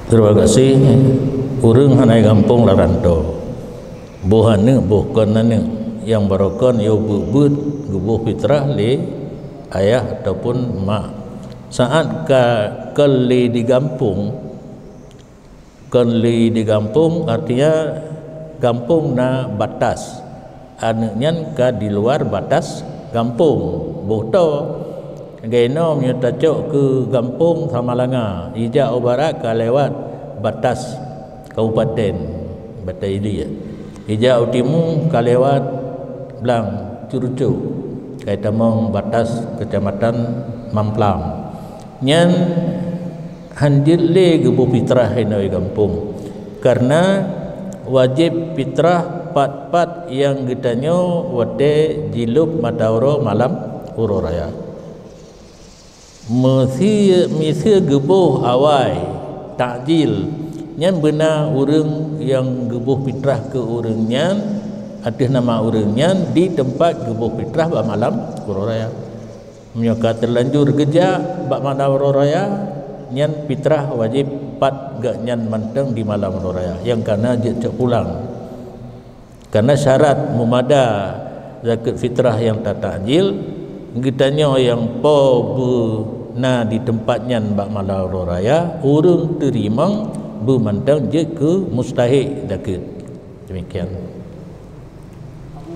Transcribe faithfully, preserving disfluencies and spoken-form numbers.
Terima kasih. Ureuëng hana gampông lam rantô, boh aneuëk boh kon aneuëk nyang baroekon yoh beuet-beuet geuboh fitrah lé ayah ataupun mak. Saat ka kon lé di gampông, kon lé di gampông artinya gampông na batas. Aneuëk nyan ka di luar batas gampông. Boh tô, gainoe meunyoe tacok keu gampông Samalanga, ijak u barat ka lewat batas kabupaten Batée Iliek, ijak u timu ka lewat Blang Curucok, ka itamong batas Kecamatan Mamplam. Nyan hanjeuet lé geuboh fitrah inoe gampông, kareuna wajéb fitrah pat-pat nyang geutanyoe watée jilôb mata uroe malam uroe raya. Miseue, miseue geuboh awai, takjil, nyan beuna ureuëng nyang geuboh fitrah keu ureuëng nyan ateueh nama ureuëng nyan di teumpat geuboh fitrah bak malam uroe raya. Meunyoe ka teulanjur geujak bak malam uroe raya, nyan fitrah wajéb pat geuh nyan mantong di malam uroe raya, nyang kana jeuet cok pulang. Kareuna syarat meumada zakeuet fitrah nyang tatakjil, geutanyoe nyang po beuna di teumpat nyan bak malam uroe raya, ureuëng teurimong beumantong jeuet keu mustahik zakeuet. Demikian.